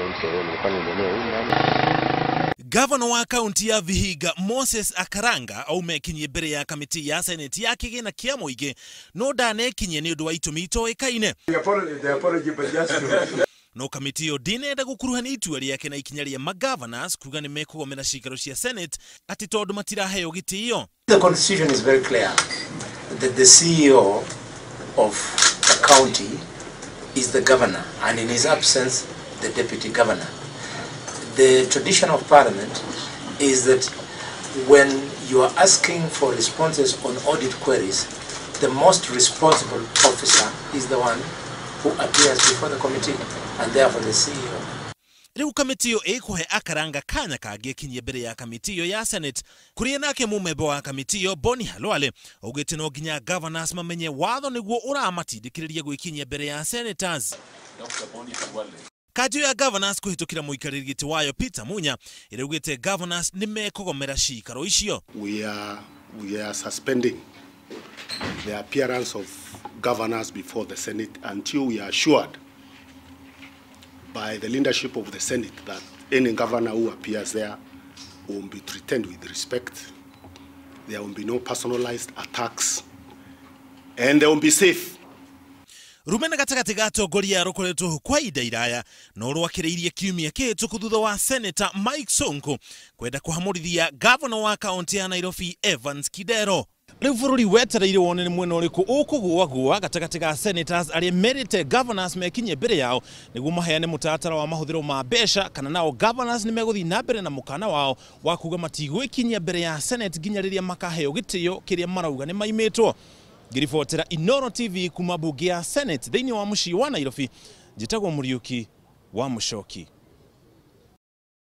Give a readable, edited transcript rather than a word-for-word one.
Nilikuwa niendelee huyu nani. Gavana wa kaunti ya Vihiga Moses Akaranga aumekinyie mbere ya kamiti ya Senate ya kigina kia muingi no ndanekinyie ni undu wa itumi itoikaine. No kamiti iyo ndinenda gukuruhania itua riake na ikinya ria magavanors kuga ni mekugomera ciikaro cia Senate ati tondu matiraheo gitio. The constitution is very clear that the CEO of the county is the governor, and in his absence the deputy governor. The tradition of parliament is that when you are asking for responses on audit queries, the most responsible officer is the one who appears before the committee, and therefore the CEO. Riu kamiti iyo ikuhe Akaranga kanya kangi kinyie mbere ya kamiti iyo ya Senate kuria nake mumemba wa kamiti iyo Boni Khalwale augite no nginya governors mamenye watho niguo uramatindikiriria gwikinyia mbere ya senators. Dr. Boni Khalwale. Kanjũ ya governors kuhitukira muikarĩri gĩtĩ wayo Peter Munya ĩraugĩte governors nĩ mekũgomera ciikaro icio. We are suspending the appearance of governors before the Senate until we are assured by the leadership of the Senate that any governor who appears there will be treated with respect, there will be no personalized attacks, and they will be safe. Rumena gatagatĩ ga atongoria rũkoretwo kwa ihinda iraya no rwakĩrĩirie kiumia kĩhĩtũku thutha wa Senator Mike Sonko kwenda kũhamũrithia gavana wa kaunti ya Nairobi Evans Kidero. Rĩu bũrũri wetereire wone nĩ mwena ũrĩkũ ũkũgũagũa gatagatĩ ga senators arĩa merĩte governors mekinye mbere yao nĩguo maheane mũtaratara wa mahũthĩro ma mbeca, kana nao governors nĩ megũthiĩ na mbere na mũkana wao wa kuga matigwĩkinyia mbere ya Senate nginya rĩrĩa makaheo gĩtĩo kĩrĩa marauga nĩ maimĩtwo. Ngĩribotera Inooro TV kuma bunge ya Senate thĩinĩ wa mũciĩ wa Nairobi, njĩtagwo Mũriũki wa Mũcoki.